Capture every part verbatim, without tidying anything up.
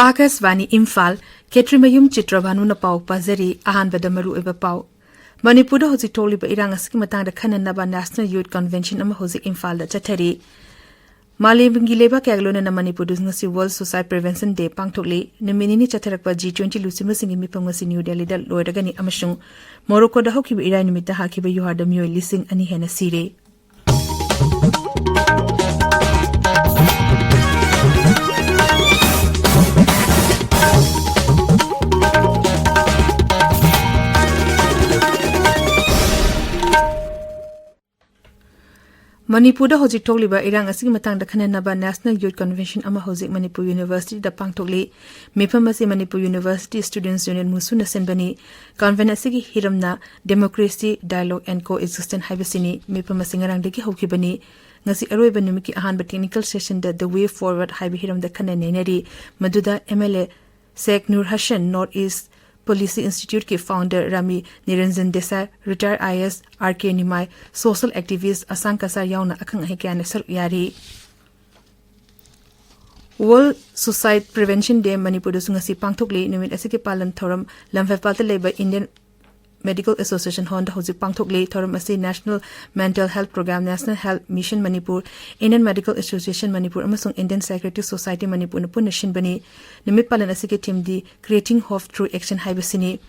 ꯑꯥꯀꯥꯁꯕꯥꯅꯤ ꯏꯝꯐꯥꯜ꯫ ꯈꯦꯇ꯭ꯔꯤꯃꯌꯨꯝ ꯆꯤꯇ꯭ꯔꯚꯥꯅꯨꯅ ꯄꯥꯎ ꯄꯥꯖꯔꯤ꯫ ꯑꯍꯥꯟꯕꯗ ꯃꯔꯨꯑꯣꯏꯕ ꯄꯥꯎ꯫ ꯃꯅꯤꯄꯨꯔꯗ ꯍꯧꯖꯤꯛ ꯊꯣꯛꯂꯤꯕ ꯏꯔꯥꯡ ꯑꯁꯤꯒꯤ ꯃꯇꯥꯡꯗ ꯈꯟꯅꯅꯕ National Youth Convention ꯑꯃ ꯍꯧꯖꯤꯛ ꯏꯝꯐꯥꯜꯗ ꯆꯠꯊꯔꯤ꯫ ꯃꯥꯂꯦꯝꯒꯤ ꯂꯩꯕꯥꯛ ꯀꯌꯥꯒ ꯂꯣꯏꯅꯅ ꯃꯅꯤꯄꯨꯔꯗꯁꯨ ꯉꯁꯤ World Suicide Prevention Day ꯄꯥꯡꯊꯣꯛꯂꯤ꯫ ꯅꯨꯃꯤꯠ ꯅꯤꯅꯤ ꯆꯠꯊꯔꯛꯄ G twenty ꯂꯨꯆꯤꯡꯕꯁꯤꯡꯒꯤ ꯃꯤꯐꯝ ꯉꯁꯤ ꯅ꯭ꯌꯨ ꯗꯦꯜꯂꯤꯗ ꯂꯣꯏꯔꯒꯅꯤ ꯑꯃꯁꯨꯡ ꯃꯣꯔꯣꯀꯣꯗ ꯍꯧꯈꯤꯕ ꯏꯔꯥꯏ ꯅꯨꯃꯤꯠꯇ ꯍꯥꯈꯤꯕ ꯌꯨꯍꯥꯔꯗ ꯃꯤꯑꯣꯏ ꯂꯤꯁꯤꯡ ꯑꯅꯤ ꯍꯦꯟꯅ ꯁꯤꯔꯦ꯫ ꯃꯅꯤꯄꯨꯔꯗ ꯍꯧꯖꯤꯛ ꯊꯣꯛꯂꯤꯕ ꯏꯔꯥꯡ ꯑꯁꯤꯒꯤ ꯃꯇꯥꯡꯗ ꯈꯟꯅꯅꯕ National Youth Convention ꯑꯃ ꯍꯧꯖꯤꯛ ꯃꯅꯤꯄꯨꯔ ꯌꯨꯅꯤꯚꯔꯁꯤꯇꯤꯗ ꯄꯥꯡꯊꯣꯛꯂꯤ꯫ ꯃꯤꯐꯝ ꯑꯁꯤ Manipur university Students Union, ꯃꯨꯁꯨꯅ ꯁꯤꯟꯕꯅꯤ꯫ Convent ꯑꯁꯤꯒꯤ ꯍꯤꯔꯝꯅ Democracy, Dialogue and Coexistence ꯍꯥꯏꯕꯁꯤꯅꯤ꯫ ꯃꯤꯐꯝ ꯑꯁꯤ ꯉꯔꯥꯡꯗꯒꯤ ꯍꯧꯈꯤꯕꯅꯤ꯫ ꯉꯁꯤ ꯑꯔꯣꯏꯕ ꯅꯨꯃꯤꯠꯀꯤ ꯑꯍꯥꯟꯕ technical sessionꯗ The Way Forward ꯍꯥꯏꯕ ꯍꯤꯔꯝꯗ ꯈꯟꯅ ꯅꯩꯅꯔꯤ꯫ ꯃꯗꯨꯗ M L A Sheikh Nur Hassan, North East Policy Instituteꯀꯤ founder ꯔꯥꯃꯤ ꯅꯤꯔꯟꯖꯟ Desai, retired I A S R K Nimai, social activist ꯑꯁꯥꯡ ꯀꯁꯥꯔ ꯌꯥꯎꯅ ꯑꯈꯪ ꯑꯍꯩ ꯀꯌꯥꯅ ꯁꯔꯨꯛ ꯌꯥꯔꯤ꯫ World Suicide Prevention Day ꯃꯅꯤꯄꯨꯔꯗꯁꯨ ꯉꯁꯤ ꯄꯥꯡꯊꯣꯛꯂꯤ꯫ ꯅꯨꯃꯤꯠ ꯑꯁꯤꯒꯤ ꯄꯥꯂꯟ ꯊꯧꯔꯝ ꯂꯝꯐꯦꯜꯄꯥꯠꯇ ꯂꯩꯕ Indian Medical Association Hallꯗ ꯍꯧꯖꯤꯛ ꯄꯥꯡꯊꯣꯛꯂꯤ꯫ ꯊꯧꯔꯝ ꯑꯁꯤ National Mental Health Program, National Health Mission Manipur, Indian Medical Association Manipur ꯑꯃꯁꯨꯡ Indian Psychiatric Society ꯃꯅꯤꯄꯨꯔꯅ ꯄꯨꯟꯅ ꯁꯤꯟꯕꯅꯤ꯫ ꯅꯨꯃꯤꯠ ꯄꯥꯂꯟ ꯑꯁꯤꯒꯤ themeꯗꯤ Creating Hope Through Action ꯍꯥꯏꯕꯁꯤꯅꯤ꯫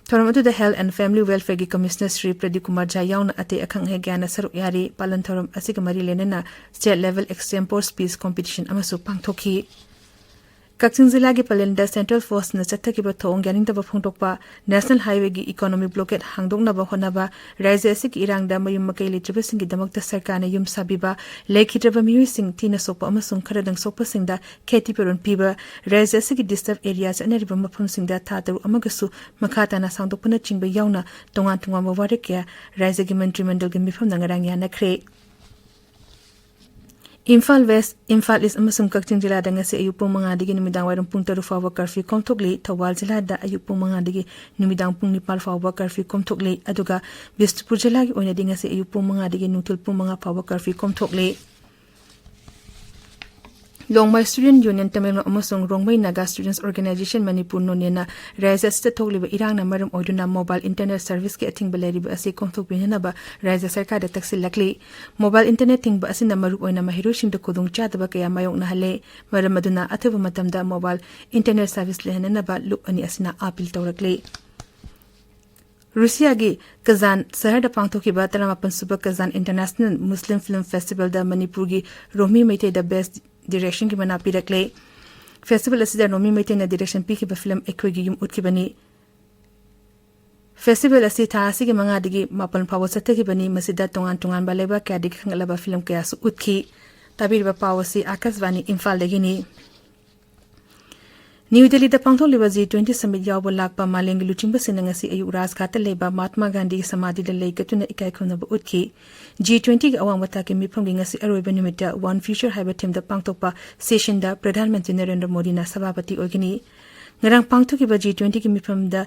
ꯊꯧꯔꯝ ꯑꯗꯨꯗ Health and Family Welfareꯒꯤ Commissioner Shri Pradeep Kumar ꯖꯥ ꯌꯥꯎꯅ ꯑꯇꯩ ꯑꯈꯪ ꯑꯍꯩ ꯀꯌꯥꯅ ꯁꯔꯨꯛ ꯌꯥꯔꯤ꯫ ꯄꯥꯂꯟ ꯊꯧꯔꯝ ꯑꯁꯤꯒ ꯃꯔꯤ ꯂꯩꯅꯅ State Level Extempore Speech Competition ꯑꯃꯁꯨ ꯄꯥꯡꯊꯣꯛꯈꯤ꯫ ꯀꯛꯆꯤꯡ ꯖꯤꯂꯥꯒꯤ ꯄꯂꯦꯜꯗ Central Forceꯅ ꯆꯠꯊꯈꯤꯕ ꯊꯧꯑꯣꯡ ꯌꯥꯅꯤꯡꯗꯕ ꯐꯣꯡꯗꯣꯛꯄ, National Highwayꯒꯤ economic blockade ꯍꯥꯡꯗꯣꯛꯅꯕ ꯍꯣꯠꯅꯕ, ꯔꯥꯖ꯭ꯌ ꯑꯁꯤꯒꯤ ꯏꯔꯥꯡꯗ ꯃꯌꯨꯝ ꯃꯀꯩ ꯂꯩꯇ꯭ꯔꯕꯁꯤꯡꯒꯤꯗꯃꯛꯇ ꯁꯔꯀꯥꯔꯅ ꯌꯨꯝ ꯁꯥꯕꯤꯕ, ꯂꯩꯈꯤꯗ꯭ꯔꯕ ꯃꯤꯑꯣꯏꯁꯤꯡ ꯊꯤꯅ ꯁꯣꯛꯄ ꯑꯃꯁꯨꯡ ꯈꯔꯗꯪ ꯁꯣꯛꯄꯁꯤꯡꯗ ꯈꯦꯇꯤ ꯄꯨꯔꯣꯟ ꯄꯤꯕ, ꯔꯥꯖ꯭ꯌ ꯑꯁꯤꯒꯤ disturb area ꯆꯠꯅꯔꯤꯕ ꯃꯐꯝꯁꯤꯡꯗ ꯊꯥ ꯇꯔꯨꯛ ꯑꯃꯒꯁꯨ ꯃꯈꯥ ꯇꯥꯅ ꯁꯥꯡꯗꯣꯛꯄꯅꯆꯤꯡꯕ ꯌꯥꯎꯅ ꯇꯣꯉꯥꯟ ꯇꯣꯉꯥꯟꯕ ꯋꯥꯔꯦꯞ ꯀꯌꯥ ꯔꯥꯖ꯭ꯌꯒꯤ ꯃꯟꯇ꯭ꯔꯤ ꯃꯟꯗꯜꯒꯤ ꯃꯤꯐꯝꯅ ꯉꯔꯥꯡ ꯌꯥꯅꯈ꯭ꯔꯦ꯫ ꯏꯝꯐꯥꯜ West, ꯏꯝꯐꯥꯜ East ꯑꯃꯁꯨꯡ ꯀꯛꯆꯤꯡ ꯖꯤꯂꯥꯗ ꯉꯁꯤ ꯑꯌꯨꯛ ꯄꯨꯡ ꯃꯉꯥꯗꯒꯤ ꯅꯨꯃꯤꯗꯥꯡ ꯋꯥꯏꯔꯝ ꯄꯨꯡ ꯇꯔꯨꯛ ꯐꯥꯎꯕ curfew ꯀꯣꯝꯊꯣꯛꯂꯤ꯫ ꯊꯧꯕꯥꯜ ꯖꯤꯂꯥꯗ ꯑꯌꯨꯛ ꯄꯨꯡ ꯃꯉꯥꯗꯒꯤ ꯅꯨꯃꯤꯗꯥꯡ ꯄꯨꯡ ꯅꯤꯄꯥꯜ ꯐꯥꯎꯕ curfew ꯀꯣꯝꯊꯣꯛꯂꯤ꯫ ꯑꯗꯨꯒ ꯕꯤꯁꯅꯨꯄꯨꯔ ꯖꯤꯂꯥꯒꯤ ꯑꯣꯏꯅꯗꯤ ꯉꯁꯤ ꯑꯌꯨꯛ ꯄꯨꯡ ꯃꯉꯥꯗꯒꯤ ꯅꯨꯡꯊꯤꯜ ꯄꯨꯡ ꯃꯉꯥ ꯐꯥꯎꯕ curfew ꯀꯣꯝꯊꯣꯛꯂꯤ꯫ ꯂꯣꯡꯃꯥꯏ ꯁ꯭ꯇꯨꯗꯦꯟꯠ ꯌꯨꯅꯤꯌꯟ ꯇꯃꯦꯡꯂꯣꯡ ꯑꯃꯁꯨꯡ ꯔꯣꯡꯃꯩ ꯅꯥꯒꯥ ꯁ꯭ꯇꯨꯗꯦꯟꯠꯁ ꯑꯣꯔꯒꯅꯥꯏꯖꯦꯁꯟ ꯃꯅꯤꯄꯨꯔ ꯅꯣꯅꯦꯅ ꯔꯥꯖ꯭ꯌ ꯑꯁꯤꯗ ꯊꯣꯛꯂꯤꯕ ꯏꯔꯥꯡꯅ ꯃꯔꯝ ꯑꯣꯏꯗꯨꯅ ꯃꯣꯕꯥꯏꯜ ꯏꯟꯇꯔꯅꯦꯠ ꯁꯔꯚꯤꯁꯀꯤ ꯑꯊꯤꯡꯕ ꯂꯩꯔꯤꯕ ꯑꯁꯤ ꯀꯣꯝꯊꯣꯛꯄꯤꯅꯅꯕ ꯔꯥꯖ꯭ꯌ ꯁꯔꯀꯥꯔꯗ ꯇꯛꯁꯤꯜꯂꯛꯂꯤ꯫ ꯃꯣꯕꯥꯏꯜ ꯏꯟꯇꯔꯅꯦꯠ ꯊꯤꯡꯕ ꯑꯁꯤꯅ ꯃꯔꯨꯑꯣꯏꯅ ꯃꯍꯩꯔꯣꯏꯁꯤꯡꯗ ꯈꯨꯗꯣꯡꯆꯥꯗꯕ ꯀꯌꯥ ꯃꯥꯌꯣꯛꯅꯍꯜꯂꯦ꯫ ꯃꯔꯝ ꯑꯗꯨꯅ ꯑꯊꯨꯕ ꯃꯇꯝꯗ ꯃꯣꯕꯥꯏꯜ ꯏꯟꯇꯔꯅꯦꯠ ꯁꯔꯚꯤꯁ ꯂꯩꯍꯟꯅꯅꯕ ꯂꯨꯞ ꯑꯅꯤ ꯑꯁꯤꯅ ꯑꯥꯄꯤꯜ ꯇꯧꯔꯛꯂꯤ꯫ ꯔꯨꯁꯤꯌꯥꯒꯤ ꯀꯖꯥꯟ ꯁꯍꯔꯗ ꯄꯥꯡꯊꯣꯛꯈꯤꯕ ꯇꯔꯥꯃꯥꯄꯟ ꯁꯨꯕ ꯀꯖꯥꯟ ꯏꯟꯇꯔꯅꯦꯁꯅꯦꯜ ꯃꯨꯁꯂꯤꯝ ꯐꯤꯜꯝ ꯐꯦꯁꯇꯤꯚꯦꯜꯗ ꯃꯅꯤꯄꯨꯔꯒꯤ ꯔꯣꯃꯤ ꯃꯩꯇꯩꯗ ꯕꯦꯁ꯭ꯠ ꯗꯤꯔꯦꯛꯁꯟꯒꯤ ꯃꯅꯥ ꯄꯤꯔꯛꯂꯦ꯫ ꯐꯦꯁꯇꯤꯚꯦꯜ ꯑꯁꯤꯗ ꯔꯣꯃꯤ ꯃꯩꯇꯩꯅ ꯗꯤꯔꯦꯛꯁꯟ ꯄꯤꯈꯤꯕ ꯐꯤꯜꯝ ꯑꯩꯈꯣꯏꯒꯤ ꯌꯨꯝ ꯎꯠꯈꯤꯕꯅꯤ꯫ ꯐꯦꯁꯇꯤꯚꯦꯜ ꯑꯁꯤ ꯊꯥ ꯑꯁꯤꯒꯤ ꯃꯉꯥꯗꯒꯤ ꯃꯥꯄꯟ ꯐꯥꯎꯕ ꯆꯠꯊꯈꯤꯕꯅꯤ꯫ ꯃꯁꯤꯗ ꯇꯣꯉꯥꯟ ꯇꯣꯉꯥꯟꯕ ꯂꯩꯕꯥꯛ ꯀꯌꯥꯗꯒꯤ ꯈꯟꯒꯠꯂꯕ ꯐꯤꯜꯝ ꯀꯌꯥꯁꯨ ꯎꯠꯈꯤ꯫ ꯇꯥꯕꯤꯔꯤꯕ ꯄꯥꯎ ꯑꯁꯤ ꯑꯥꯀꯥꯁꯕꯥꯅꯤ ꯏꯝꯐꯥꯜꯗꯒꯤꯅꯤ꯫ ꯅ꯭ꯌꯨ ꯗꯦꯜꯂꯤꯗ ꯄꯥꯡꯊꯣꯛꯂꯤꯕ ꯖꯤ ꯇ꯭ꯋꯦꯟꯇꯤ ꯁꯃꯤꯠ ꯌꯥꯎꯕ ꯂꯥꯛꯄ ꯃꯥꯂꯦꯝꯒꯤ ꯂꯨꯆꯤꯡꯕꯁꯤꯡꯅ ꯉꯁꯤ ꯑꯌꯨꯛ ꯔꯥꯖꯘꯥꯠꯇ ꯂꯩꯕ ꯃꯍꯥꯠꯃꯥ ꯒꯥꯟꯙꯤꯒꯤ ꯁꯃꯥꯙꯤꯗ ꯂꯩ ꯀꯠꯇꯨꯅ ꯏꯀꯥꯏ ꯈꯨꯝꯅꯕ ꯎꯠꯈꯤ꯫ ꯖꯤ ꯇ꯭ꯋꯦꯟꯇꯤꯒꯤ ꯑꯋꯥꯡꯕ ꯊꯥꯛꯀꯤ ꯃꯤꯐꯝꯒꯤ ꯉꯁꯤ ꯑꯔꯣꯏꯕ ꯅꯨꯃꯤꯠꯇ ꯋꯥꯟ ꯐ꯭ꯌꯨꯆꯔ ꯍꯥꯏꯕ ꯊꯤꯝꯗ ꯄꯥꯡꯊꯣꯛꯄ ꯁꯦꯁꯟꯗ ꯄ꯭ꯔꯙꯥꯟ ꯃꯟꯇ꯭ꯔꯤ ꯅꯔꯦꯟꯗ꯭ꯔ ꯃꯣꯗꯤꯅ ꯁꯚꯥꯄꯇꯤ ꯑꯣꯏꯒꯅꯤ꯫ ꯉꯔꯥꯡ ꯄꯥꯡꯊꯣꯛꯈꯤꯕ ꯖꯤ ꯇ꯭ꯋꯦꯟꯇꯤꯒꯤ ꯃꯤꯐꯝꯗ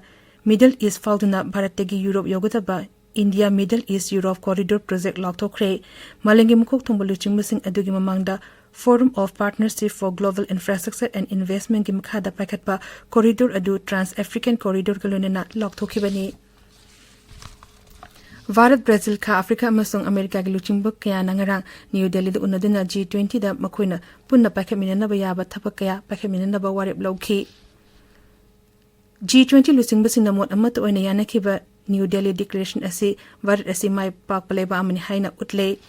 ꯃꯤꯗꯜ ꯏꯁ꯭ꯠ ꯐꯥꯎꯗꯨꯅ ꯚꯥꯔꯠꯇꯒꯤ ꯌꯨꯔꯣꯞ ꯌꯧꯒꯗꯕ India middle east Europe corridor project ꯂꯥꯎꯊꯣꯛꯈ꯭ꯔꯦ꯫ ꯃꯥꯂꯦꯝꯒꯤ ꯃꯀꯣꯛ ꯊꯣꯡꯕ ꯂꯨꯆꯤꯡꯕꯁꯤꯡ ꯑꯗꯨꯒꯤ ꯃꯃꯥꯡꯗ Forum of Partnership for Global Infrastructure and Investmentꯀꯤ ꯃꯈꯥꯗ ꯄꯥꯏꯈꯠꯄ ꯀꯣꯔꯤꯗꯣꯔ ꯑꯗꯨ ꯇ꯭ꯔꯥꯟꯁ ꯑꯦꯐ꯭ꯔꯤꯀꯟ ꯀꯣꯔꯤꯗꯣꯔꯒ ꯂꯣꯏꯅꯅ ꯂꯥꯎꯊꯣꯛꯈꯤꯕꯅꯤ꯫ ꯚꯥꯔꯠ, ꯕ꯭ꯔꯥꯖꯤꯜ, ꯈꯥ ꯑꯐ꯭ꯔꯤꯀꯥ ꯑꯃꯁꯨꯡ ꯑꯃꯦꯔꯤꯀꯥꯒꯤ ꯂꯨꯆꯤꯡꯕ ꯀꯌꯥꯅ ꯉꯔꯥꯡ ꯅ꯭ꯌꯨ ꯗꯦꯜꯂꯤꯗ ꯎꯅꯗꯨꯅ ꯖꯤ ꯇ꯭ꯋꯦꯟꯇꯤꯗ ꯃꯈꯣꯏꯅ ꯄꯨꯟꯅ ꯄꯥꯏꯈꯠꯃꯤꯟꯅꯅꯕ ꯌꯥꯕ ꯊꯕꯛ ꯀꯌꯥ ꯄꯥꯏꯈꯠꯃꯤꯟꯅꯅꯕ ꯋꯥꯔꯦꯞ ꯂꯧꯈꯤ꯫ ꯖꯤ ꯇ꯭ꯋꯦꯟꯇꯤ ꯂꯨꯆꯤꯡꯕꯁꯤꯡꯅ ꯃꯣꯠ ꯑꯃꯠꯇ ꯑꯣꯏꯅ ꯌꯥꯅꯈꯤꯕ ꯅ꯭ꯌꯨ ꯗꯦꯜꯂꯤ ꯗꯤꯀ꯭ꯂꯦꯔꯦꯁꯟ ꯑꯁꯤ ꯚꯥꯔꯠ ꯑꯁꯤ ꯃꯥꯏ ꯄꯥꯛꯄ ꯂꯩꯕꯥꯛ ꯑꯃꯅꯤ ꯍꯥꯏꯅ ꯎꯠꯂꯦ꯫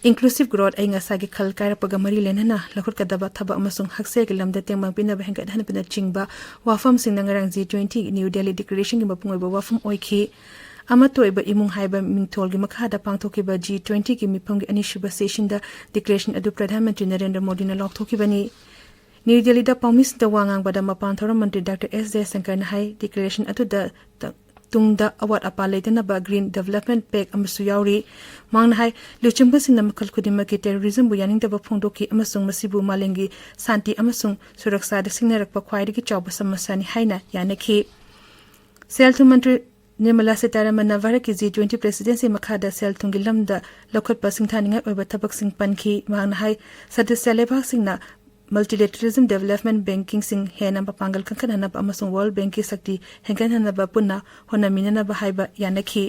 ꯏꯟꯀ꯭ꯂꯨꯁꯤꯚ ꯒ꯭ꯔꯣꯊ, ꯑꯏꯪ ꯑꯁꯥꯒꯤ ꯈꯜ ꯀꯥꯏꯔꯛꯄꯒ ꯃꯔꯤ ꯂꯩꯅꯅ ꯂꯧꯈꯠꯀꯗꯕ ꯊꯕꯛ ꯑꯃꯁꯨꯡ ꯍꯛꯁꯦꯜꯒꯤ ꯂꯝꯗ ꯇꯦꯡꯕꯥꯡ ꯄꯤꯅꯕ ꯍꯦꯟꯒꯠꯍꯟꯕꯅꯆꯤꯡꯕ ꯋꯥꯐꯝꯁꯤꯡꯅ ꯉꯔꯥꯡ ꯖꯤ ꯇ꯭ꯋꯦꯟꯇꯤ ꯅ꯭ꯌꯨ ꯗꯦꯜꯂꯤ ꯗꯤꯀ꯭ꯂꯦꯔꯦꯁꯟꯒꯤ ꯃꯄꯨꯡ ꯑꯣꯏꯕ ꯋꯥꯐꯝ ꯑꯣꯏꯈꯤ꯫ ꯑꯃꯠꯇ ꯑꯣꯏꯕ ꯏꯃꯨꯡ ꯍꯥꯏꯕ ꯃꯤꯡꯊꯣꯜꯒꯤ ꯃꯈꯥꯗ ꯄꯥꯡꯊꯣꯛꯈꯤꯕ ꯖꯤ ꯇ꯭ꯋꯦꯟꯇꯤꯒꯤ ꯃꯤꯐꯝꯒꯤ ꯑꯅꯤꯁꯨꯕ ꯁꯦꯁꯟꯗ ꯗꯤꯀ꯭ꯂꯦꯔꯦꯁꯟ ꯑꯗꯨ ꯄ꯭ꯔꯙꯥꯟ ꯃꯟꯇ꯭ꯔꯤ ꯅꯔꯦꯟꯗ꯭ꯔ ꯃꯣꯗꯤꯅ ꯂꯥꯎꯊꯣꯛꯈꯤꯕꯅꯤ꯫ ꯅ꯭ꯌꯨ ꯗꯦꯜꯂꯤꯗ ꯄꯥꯎꯃꯤꯁꯤꯡꯗ ꯋꯥ ꯉꯥꯡꯕꯗ ꯃꯄꯥꯟ ꯊꯧꯔꯝ ꯃꯟꯇ꯭ꯔꯤ ꯗꯥꯛꯇꯔ ꯑꯦꯁ ꯖꯌꯁꯪꯀꯔꯅ ꯍꯥꯏ, ꯗꯤꯀ꯭ꯂꯦꯔꯦꯁꯟ ꯑꯗꯨꯗ ꯇ-, ꯇꯨꯡꯗ ꯑꯋꯥꯠ ꯑꯄꯥ ꯂꯩꯇꯅꯕ ꯒ꯭ꯔꯤꯟ ꯗꯤꯚꯦꯂꯞꯃꯦꯟꯠ ꯄꯦꯛ ꯑꯃꯁꯨ ꯌꯥꯎꯔꯤ꯫ ꯃꯍꯥꯛꯅ ꯍꯥꯏ, ꯂꯨꯆꯤꯡꯕꯁꯤꯡꯅ ꯃꯈꯜ ꯈꯨꯗꯤꯡꯃꯛꯀꯤ ꯇꯦꯔꯣꯔꯤꯖꯝꯕꯨ ꯌꯥꯅꯤꯡꯗꯕ ꯐꯣꯡꯗꯣꯛꯈꯤ ꯑꯃꯁꯨꯡ ꯃꯁꯤꯕꯨ ꯃꯥꯂꯦꯝꯒꯤ ꯁꯥꯟꯇꯤ ꯑꯃꯁꯨꯡ ꯁꯨꯔꯛꯁꯥꯗ ꯁꯤꯡꯅꯔꯛꯄ ꯈ꯭ꯋꯥꯏꯗꯒꯤ ꯆꯥꯎꯕ ꯁꯃꯁ꯭ꯌꯥꯅꯤ ꯍꯥꯏꯅ ꯌꯥꯅꯈꯤ꯫ ꯁꯦꯜ ꯊꯨꯝ ꯃꯟꯇ꯭ꯔꯤ ꯅꯤꯔꯃꯂꯥ ꯁꯤꯇꯥꯔꯥꯃꯟꯅ ꯚꯥꯔꯠꯀꯤ ꯖꯤ ꯇ꯭ꯋꯦꯟꯇꯤ ꯄ꯭ꯔꯦꯁꯤꯗꯦꯟꯁꯤ ꯃꯈꯥꯗ ꯁꯦꯜ ꯊꯨꯝꯒꯤ ꯂꯝꯗ ꯂꯧꯈꯠꯄ ꯁꯤꯡꯊꯥꯅꯤꯡꯉꯥꯏ ꯑꯣꯏꯕ ꯊꯕꯛꯁꯤꯡ ꯄꯟꯈꯤ꯫ ꯃꯍꯥꯛꯅ ꯍꯥꯏ, ꯁꯗꯁ꯭ꯌ ꯂꯩꯕꯥꯛꯁꯤꯡꯅ multilateralism development bankingꯁꯤꯡ ꯍꯦꯟꯅ ꯃꯄꯥꯡꯒꯜ ꯀꯟꯈꯠꯍꯟꯅꯕ ꯑꯃꯁꯨꯡ World Bankꯀꯤ ꯁꯛꯇꯤ ꯍꯦꯟꯒꯠꯍꯟꯅꯕ ꯄꯨꯟꯅ ꯍꯣꯠꯅꯃꯤꯟꯅꯅꯕ ꯍꯥꯏꯕ ꯌꯥꯅꯈꯤ꯫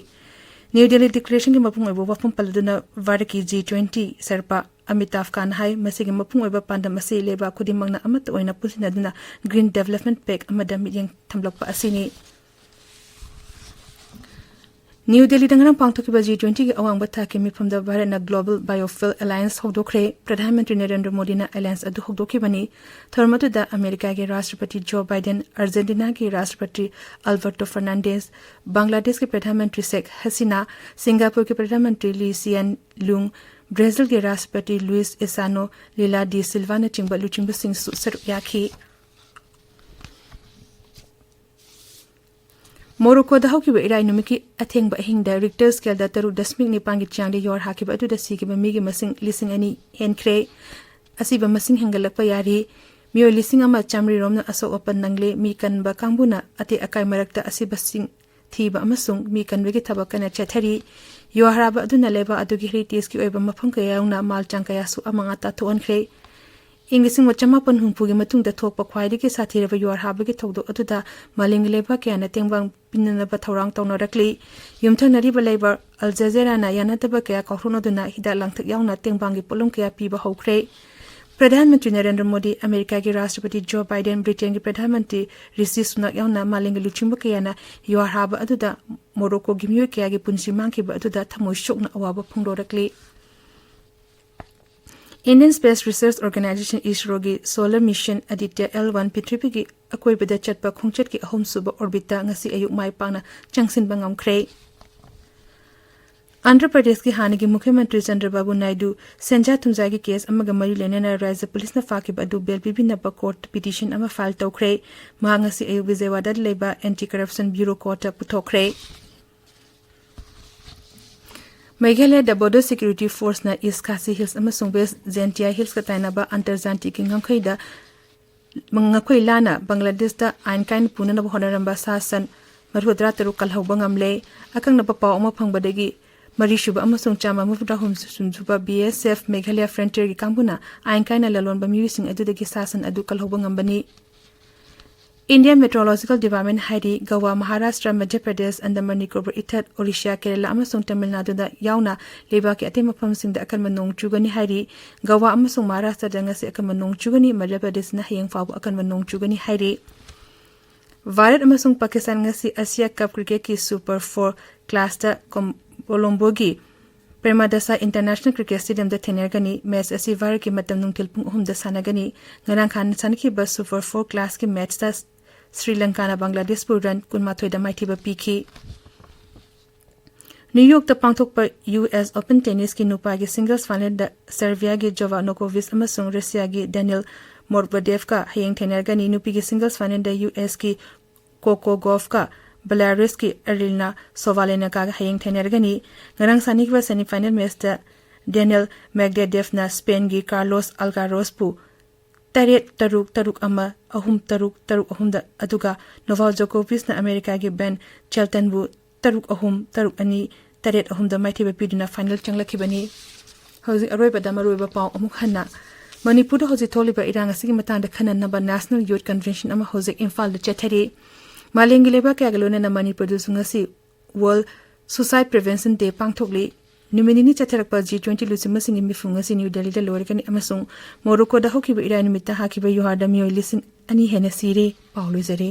New Delhi Declarationꯒꯤ ꯃꯄꯨꯡ ꯑꯣꯏꯕ ꯋꯥꯐꯝ ꯄꯜꯂꯗꯨꯅ ꯚꯥꯔꯠꯀꯤ G twenty ꯁꯔꯄ ꯑꯃꯤꯇꯥꯚ ꯀꯥꯟ ꯍꯥꯏ, ꯃꯁꯤꯒꯤ ꯃꯄꯨꯡ ꯑꯣꯏꯕ ꯄꯥꯟꯗꯝ ꯑꯁꯤ ꯂꯩꯕꯥꯛ ꯈꯨꯗꯤꯡꯃꯛꯅ ꯑꯃꯠꯇ ꯑꯣꯏꯅ ꯄꯨꯟꯁꯤꯟꯅꯗꯨꯅ Green Development Pact ꯑꯃꯗ ꯃꯤꯠꯌꯦꯡ ꯊꯝꯂꯛꯄ ꯑꯁꯤꯅꯤ꯫ ꯅ꯭ꯌꯨ ꯗꯦꯜꯂꯤꯗ ꯉꯔꯥꯡ ꯄꯥꯡꯊꯣꯛꯈꯤꯕ G twentyꯒꯤ ꯑꯋꯥꯡꯕ ꯊꯥꯛꯀꯤ ꯃꯤꯐꯝꯗ ꯚꯥꯔꯠꯅ Global Biofuel Alliance ꯍꯧꯗꯣꯛꯈ꯭ꯔꯦ꯫ Pradhan Mantri Narendra ꯃꯣꯗꯤꯅ alliance ꯑꯗꯨ ꯍꯧꯗꯣꯛꯈꯤꯕꯅꯤ꯫ ꯊꯧꯔꯝ ꯑꯗꯨꯗ ꯑꯃꯦꯔꯤꯀꯥꯒꯤ ꯔꯥꯁꯇ꯭ꯔꯄꯇꯤ ꯖꯣ ꯕꯥꯏꯗꯦꯟ, ꯑꯥꯔꯖꯦꯟꯇꯤꯅꯥꯒꯤ ꯔꯥꯁꯇ꯭ꯔꯄꯇꯤ ꯑꯜꯕꯔꯇꯣ ꯐꯔꯅꯥꯟꯗꯦꯁ, ꯕꯪꯒ꯭ꯂꯥꯗꯦꯁꯀꯤ ꯄ꯭ꯔꯙꯥꯟ ꯃꯟꯇ꯭ꯔꯤ ꯁꯦꯈ ꯍꯁꯤꯅꯥ, ꯁꯤꯡꯒꯥꯄꯨꯔꯒꯤ ꯄ꯭ꯔꯙꯥꯟ ꯃꯟꯇ꯭ꯔꯤ ꯂꯤ ꯁꯤꯌꯦꯟ ꯂꯨꯡ, ꯕ꯭ꯔꯥꯖꯤꯜꯒꯤ ꯔꯥꯁꯇ꯭ꯔꯄꯇꯤ ꯂꯨꯏꯁ ꯏꯁꯥꯅꯣ ꯂꯤꯂꯥ ꯗꯤ ꯁꯤꯜꯚꯥꯅꯆꯤꯡꯕ ꯂꯨꯆꯤꯡꯕꯁꯤꯡꯁꯨ ꯁꯔꯨꯛ ꯌꯥꯈꯤ꯫ ꯃꯣꯔꯣꯀꯣꯗ ꯍꯧꯈꯤꯕ ꯏꯔꯥꯏ ꯅꯨꯃꯤꯠꯀꯤ ꯑꯊꯦꯡꯕ ꯑꯍꯤꯡꯗ Richter scaleꯗ ꯇꯔꯨꯛ ꯗꯁꯃꯤꯛ ꯅꯤꯄꯥꯟꯒꯤ ꯆꯥꯡꯗ ꯌꯨꯍꯥꯔ ꯍꯥꯈꯤꯕ ꯑꯗꯨꯗ ꯁꯤꯈꯤꯕ ꯃꯤꯒꯤ ꯃꯁꯤꯡ ꯂꯤꯁꯤꯡ ꯑꯅꯤ ꯍꯦꯟꯈ꯭ꯔꯦ꯫ ꯑꯁꯤꯕ ꯃꯁꯤꯡ ꯍꯦꯟꯒꯠꯂꯛꯄ ꯌꯥꯔꯤ꯫ ꯃꯤꯑꯣꯏ ꯂꯤꯁꯤꯡ ꯑꯃ ꯆꯥꯃꯔꯤ ꯔꯣꯝꯅ ꯑꯁꯣꯛ ꯑꯄꯟ ꯅꯪꯂꯦ꯫ ꯃꯤ ꯀꯟꯕ ꯀꯥꯡꯕꯨꯅ ꯑꯇꯦꯛ ꯑꯀꯥꯏ ꯃꯔꯛꯇ ꯑꯁꯤꯕꯁꯤꯡ ꯊꯤꯕ ꯑꯃꯁꯨꯡ ꯃꯤ ꯀꯟꯕꯒꯤ ꯊꯕꯛ ꯀꯟꯅ ꯆꯠꯊꯔꯤ꯫ ꯌꯨꯍꯥꯔ ꯍꯥꯕ ꯑꯗꯨꯅ ꯂꯩꯕꯥꯛ ꯑꯗꯨꯒꯤ heritageꯀꯤ ꯑꯣꯏꯕ ꯃꯐꯝ ꯀꯌꯥ ꯌꯥꯎꯅ ꯃꯥꯜ ꯆꯥꯡ ꯀꯌꯥꯁꯨ ꯑꯃꯥꯡ ꯑꯇꯥ ꯊꯣꯛꯍꯟꯈ꯭ꯔꯦ꯫ ꯏꯪ ꯂꯤꯁꯤꯡ ꯑꯃ ꯆꯃꯥꯄꯟ ꯍꯨꯝꯐꯨꯒꯤ ꯃꯇꯨꯡꯗ ꯊꯣꯛꯄ ꯈ꯭ꯋꯥꯏꯗꯒꯤ ꯁꯥꯊꯤꯔꯕ ꯌꯨꯍꯥꯔ ꯍꯥꯕꯒꯤ ꯊꯧꯗꯣꯛ ꯑꯗꯨꯗ ꯃꯥꯂꯦꯝꯒꯤ ꯂꯩꯕꯥꯛ ꯀꯌꯥꯅ ꯇꯦꯡꯕꯥꯡ ꯄꯤꯅꯅꯕ ꯊꯧꯔꯥꯡ ꯇꯧꯅꯔꯛꯂꯤ꯫ ꯌꯨꯝꯊꯪꯅꯔꯤꯕ ꯂꯩꯕꯥꯛ ꯑꯜꯖꯦꯔꯤꯌꯥꯅ ꯌꯥꯅꯗꯕ ꯀꯌꯥ ꯀꯥꯎꯊꯣꯛꯅꯗꯨꯅ ꯍꯤꯗꯥꯛ ꯂꯥꯡꯊꯛ ꯌꯥꯎꯅ ꯇꯦꯡꯕꯥꯡꯒꯤ ꯄꯣꯠꯂꯝ ꯀꯌꯥ ꯄꯤꯕ ꯍꯧꯈ꯭ꯔꯦ꯫ ꯄ꯭ꯔꯙꯥꯟ ꯃꯟꯇ꯭ꯔꯤ ꯅꯔꯦꯟꯗ꯭ꯔ ꯃꯣꯗꯤ, ꯑꯃꯦꯔꯤꯀꯥꯒꯤ ꯔꯥꯁꯇ꯭ꯔꯄꯇꯤ ꯖꯣ ꯕꯥꯏꯗꯦꯟ, ꯕ꯭ꯔꯤꯇꯦꯟꯒꯤ ꯄ꯭ꯔꯙꯥꯟ ꯃꯟꯇ꯭ꯔꯤ ꯔꯤꯁꯤ ꯁꯨꯅꯥꯛ ꯌꯥꯎꯅ ꯃꯥꯂꯦꯝꯒꯤ ꯂꯨꯆꯤꯡꯕ ꯀꯌꯥꯅ ꯌꯨꯍꯥꯔ ꯍꯥꯕ ꯑꯗꯨꯗ ꯃꯣꯔꯣꯀꯣꯒꯤ ꯃꯤꯑꯣꯏ ꯀꯌꯥꯒꯤ ꯄꯨꯟꯁꯤ ꯃꯥꯡꯈꯤꯕ ꯑꯗꯨꯗ ꯊꯃꯣꯏ ꯁꯣꯛꯅ ꯑꯋꯥꯕ ꯐꯣꯡꯗꯣꯔꯛꯂꯤ꯫ Indian Space Research Organisation, ISROꯒꯤ solar mission Aditya L one ꯄ꯭ꯔꯤꯊꯤꯕꯤꯒꯤ ꯑꯀꯣꯏꯕꯗ ꯆꯠꯄ ꯈꯣꯡꯆꯠꯀꯤ ꯑꯍꯨꯝꯁꯨꯕ orbitꯇ ꯉꯁꯤ ꯑꯌꯨꯛ ꯃꯥꯏ ꯄꯥꯛꯅ ꯆꯪꯁꯤꯟꯕ ꯉꯝꯈ꯭ꯔꯦ꯫ ꯑꯟꯙ꯭ꯔ ꯄ꯭ꯔꯗꯦꯁꯀꯤ ꯍꯥꯟꯅꯒꯤ ꯃꯨꯈ꯭ꯌ ꯃꯟꯇ꯭ꯔꯤ ꯆꯟꯗ꯭ꯔꯕꯥꯕꯨ ꯅꯥꯏꯗꯨ ꯁꯦꯟꯖꯥ ꯊꯨꯝꯖꯥꯒꯤ case ꯑꯃꯒ ꯃꯔꯤ ꯂꯩꯅꯅ ꯔꯥꯖ꯭ꯌ ꯄꯨꯂꯤꯁꯅ ꯐꯥꯈꯤꯕ ꯑꯗꯨ bail ꯄꯤꯕꯤꯅꯕ court petition ꯑꯃ file ꯇꯧꯈ꯭ꯔꯦ꯫ ꯃꯍꯥꯛ ꯉꯁꯤ ꯑꯌꯨꯛ ꯕꯤꯖꯌꯋꯥꯗꯥꯗ ꯂꯩꯕ Anti Corruption Bureau courtꯇ ꯄꯨꯊꯣꯛꯈ꯭ꯔꯦ꯫ ꯃꯦꯘꯥꯂꯌꯗ Bodo Security Forceꯅ East Khasi Hills ꯑꯃꯁꯨꯡ West Jaintia Hillsꯀ ꯇꯥꯏꯅꯕ ꯑꯟꯇꯔꯖꯥꯇꯤꯒꯤ ꯉꯝꯈꯩꯗ ꯉꯝꯈꯩ ꯂꯥꯟꯅ ꯕꯪꯒ꯭ꯂꯥꯗꯦꯁꯇ ꯑꯥꯏꯟ ꯀꯥꯏꯅ ꯄꯨꯅꯅꯕ ꯍꯣꯠꯅꯔꯝꯕ ꯁꯥ ꯁꯟ ꯃꯔꯤꯐꯨꯇꯔꯥ ꯇꯔꯨꯛ ꯀꯜꯍꯧꯕ ꯉꯝꯂꯦ꯫ ꯑꯀꯛꯅꯕ ꯄꯥꯎ ꯑꯃ ꯐꯪꯕꯗꯒꯤ ꯃꯔꯤꯁꯨꯕ ꯑꯃꯁꯨꯡ ꯆꯥꯝꯃ ꯃꯔꯤꯐꯨꯇꯔꯥꯍꯨꯝ ꯁꯨꯕ ꯕꯤ ꯑꯦꯁ ꯑꯦꯐ ꯃꯦꯘꯥꯂꯌꯥ ꯐ꯭ꯔꯟꯇꯤꯌꯔꯒꯤ ꯀꯥꯡꯕꯨꯅ ꯑꯥꯏꯟ ꯀꯥꯏꯅ ꯂꯂꯣꯟꯕ ꯃꯤꯑꯣꯏꯁꯤꯡ ꯑꯗꯨꯗꯒꯤ ꯁꯥꯁꯟ ꯑꯗꯨ ꯀꯜꯍꯧꯕ ꯉꯝꯕꯅꯤ꯫ Indian Meteorological Department ꯍꯥꯏꯔꯤ, ꯒꯋꯥ, ꯃꯍꯥꯔꯥꯁꯇ꯭ꯔ, ꯃꯙ꯭ꯌ ꯄ꯭ꯔꯗꯦꯁ, ꯑꯟꯗꯃꯥꯟ ꯅꯤꯀꯣꯕꯔ ꯏꯊꯠ, ꯑꯣꯔꯤꯁꯥ, ꯀꯦꯔꯂꯥ ꯑꯃꯁꯨꯡ ꯇꯃꯤꯜ ꯅꯥꯗꯨꯗ ꯌꯥꯎꯅ ꯂꯩꯕꯥꯛꯀꯤ ꯑꯇꯩ ꯃꯐꯝꯁꯤꯡꯗ ꯑꯀꯟꯕ ꯅꯣꯡ ꯆꯨꯒꯅꯤ ꯍꯥꯏꯔꯤ꯫ ꯒꯋꯥ ꯑꯃꯁꯨꯡ ꯃꯍꯥꯔꯥꯁꯇ꯭ꯔꯗ ꯉꯁꯤ ꯑꯀꯟꯕ ꯅꯣꯡ ꯆꯨꯒꯅꯤ, ꯃꯙ꯭ꯌ ꯄ꯭ꯔꯗꯦꯁꯅ ꯍꯌꯦꯡ ꯐꯥꯎꯕ ꯑꯀꯟꯕ ꯅꯣꯡ ꯆꯨꯒꯅꯤ ꯍꯥꯏꯔꯤ꯫ ꯚꯥꯔꯠ ꯑꯃꯁꯨꯡ ꯄꯥꯀꯤꯁꯇꯥꯟ ꯉꯁꯤ ꯑꯦꯁꯤꯌꯥ ꯀꯞ ꯀ꯭ꯔꯤꯀꯦꯠꯀꯤ ꯁꯨꯄꯔ ꯐꯣꯔ ꯀ꯭ꯂꯥꯁꯇ ꯀꯣꯝ-, ꯀꯣꯂꯣꯝꯕꯣꯒꯤ ꯄ꯭ꯔꯦꯃꯥꯗꯥꯁꯥ ꯏꯟꯇꯔꯅꯦꯁꯅꯦꯜ ꯀ꯭ꯔꯤꯀꯦꯠ ꯁ꯭ꯇꯦꯗꯤꯌꯝꯗ ꯊꯦꯡꯅꯔꯒꯅꯤ꯫ ꯃꯦꯆ ꯑꯁꯤ ꯚꯥꯔꯠꯀꯤ ꯃꯇꯝ ꯅꯨꯡꯊꯤꯜ ꯄꯨꯡ ꯑꯍꯨꯝꯗ ꯁꯥꯟꯅꯒꯅꯤ꯫ ꯉꯔꯥꯡ ꯈꯥꯟ ꯁꯥꯟꯅꯈꯤꯕ ꯁꯨꯄꯔ ꯐꯣꯔ ꯀ꯭ꯂꯥꯁꯀꯤ ꯃꯦꯆꯇ ꯁ꯭ꯔꯤ ꯂꯪꯀꯥꯅ ꯕꯪꯒ꯭ꯂꯥꯗꯦꯁꯄꯨ ꯔꯟ ꯀꯨꯟꯃꯥꯊꯣꯏꯗ ꯃꯥꯏꯊꯤꯕ ꯄꯤꯈꯤ꯫ ꯅ꯭ꯌꯨ ꯌꯣꯔꯛꯇ ꯄꯥꯡꯊꯣꯛꯄ ꯌꯨ ꯑꯦꯁ ꯑꯣꯄꯟ ꯇꯦꯅꯤꯁꯀꯤ ꯅꯨꯄꯥꯒꯤ ꯁꯤꯡꯒꯜꯁ ꯐꯥꯏꯅꯦꯜꯗ ꯁꯔꯕꯤꯌꯥꯒꯤ ꯖꯣꯚꯥ ꯅꯣꯀꯣꯚꯤꯁ ꯑꯃꯁꯨꯡ ꯔꯁꯤꯌꯥꯒꯤ ꯗꯦꯅꯤꯜ ꯃꯣꯔꯕꯗꯦꯚꯀ ꯍꯌꯦꯡ ꯊꯦꯡꯅꯔꯒꯅꯤ꯫ ꯅꯨꯄꯤꯒꯤ ꯁꯤꯡꯒꯜꯁ ꯐꯥꯏꯅꯦꯜꯗ ꯌꯨ ꯑꯦꯁꯀꯤ ꯀꯣꯀꯣ ꯒꯣꯐꯀ ꯕꯦꯂꯥꯔꯨꯁꯀꯤ ꯑꯔꯤꯜꯅꯥ ꯁꯣꯚꯥꯂꯦꯅꯀꯥꯒ ꯍꯌꯦꯡ ꯊꯦꯡꯅꯔꯒꯅꯤ꯫ ꯉꯔꯥꯡ ꯁꯥꯟꯅꯈꯤꯕ ꯁꯦꯃꯤꯐꯥꯏꯅꯦꯜ ꯃꯦꯆꯇ ꯗꯦꯅꯤꯜ ꯃꯦꯒꯗꯦꯗꯦꯚꯅ ꯁ꯭ꯄꯦꯟꯒꯤ ꯀꯥꯔꯂꯣꯁ ꯑꯜꯀꯥꯔꯣꯁꯄꯨ ꯇꯔꯦꯠ ꯇꯔꯨꯛ, ꯇꯔꯨꯛ ꯑꯃ, ꯑꯍꯨꯝ ꯇꯔꯨꯛ, ꯇꯔꯨꯛ ꯑꯍꯨꯝꯗ, ꯑꯗꯨꯒ ꯅꯣꯚꯥꯛ ꯖꯣꯀꯣꯚꯤꯆꯅ ꯑꯃꯦꯔꯤꯀꯥꯒꯤ ꯕꯦꯟ ꯆꯦꯜꯇꯟꯕꯨ ꯇꯔꯨꯛ ꯑꯍꯨꯝ, ꯇꯔꯨꯛ ꯑꯅꯤ, ꯇꯔꯦꯠ ꯑꯍꯨꯝꯗ ꯃꯥꯏꯊꯤꯕ ꯄꯤꯗꯨꯅ ꯐꯥꯏꯅꯦꯜ ꯆꯪꯂꯛꯈꯤꯕꯅꯤ꯫ ꯍꯧꯖꯤꯛ ꯑꯔꯣꯏꯕꯗ ꯃꯔꯨꯑꯣꯏꯕ ꯄꯥꯎ ꯑꯃꯨꯛ ꯍꯟꯅ꯫ ꯃꯅꯤꯄꯨꯔꯗ ꯍꯧꯖꯤꯛ ꯊꯣꯛꯂꯤꯕ ꯏꯔꯥꯡ ꯑꯁꯤꯒꯤ ꯃꯇꯥꯡꯗ ꯈꯟꯅꯅꯕ ꯅꯦꯁꯅꯦꯜ ꯌꯨꯊ ꯀꯟꯚꯦꯟꯁꯟ ꯑꯃ ꯍꯧꯖꯤꯛ ꯏꯝꯐꯥꯜꯗ ꯆꯠꯊꯔꯤ꯫ ꯃꯥꯂꯦꯝꯒꯤ ꯂꯩꯕꯥꯛ ꯀꯌꯥꯒ ꯂꯣꯏꯅꯅ ꯃꯅꯤꯄꯨꯔꯗꯁꯨ ꯉꯁꯤ ꯋꯥꯔꯜꯗ ꯁꯨꯁꯥꯏꯗ ꯄ꯭ꯔꯤꯚꯦꯟꯁꯟ ꯗꯦ ꯄꯥꯡꯊꯣꯛꯂꯤ꯫ ꯅꯨꯃꯤꯠ ꯅꯤꯅꯤ ꯆꯠꯊꯔꯛꯄ ꯖꯤ ꯇ꯭ꯋꯦꯟꯇꯤ ꯂꯨꯆꯤꯡꯕꯁꯤꯡꯒꯤ ꯃꯤꯐꯝ ꯉꯁꯤ ꯅ꯭ꯌꯨ ꯗꯦꯜꯂꯤꯗ ꯂꯣꯏꯔꯒꯅꯤ ꯑꯃꯁꯨꯡ ꯃꯣꯔꯣꯀꯣꯗ ꯍꯧꯈꯤꯕ ꯏꯔꯥꯏ ꯅꯨꯃꯤꯠꯇ ꯍꯥꯈꯤꯕ ꯌꯨꯍꯥꯔꯗ ꯃꯤꯑꯣꯏ ꯂꯤꯁꯤꯡ ꯑꯅꯤ ꯍꯦꯟꯅ ꯁꯤꯔꯦ꯫ ꯄꯥꯎ ꯂꯣꯏꯖꯔꯦ꯫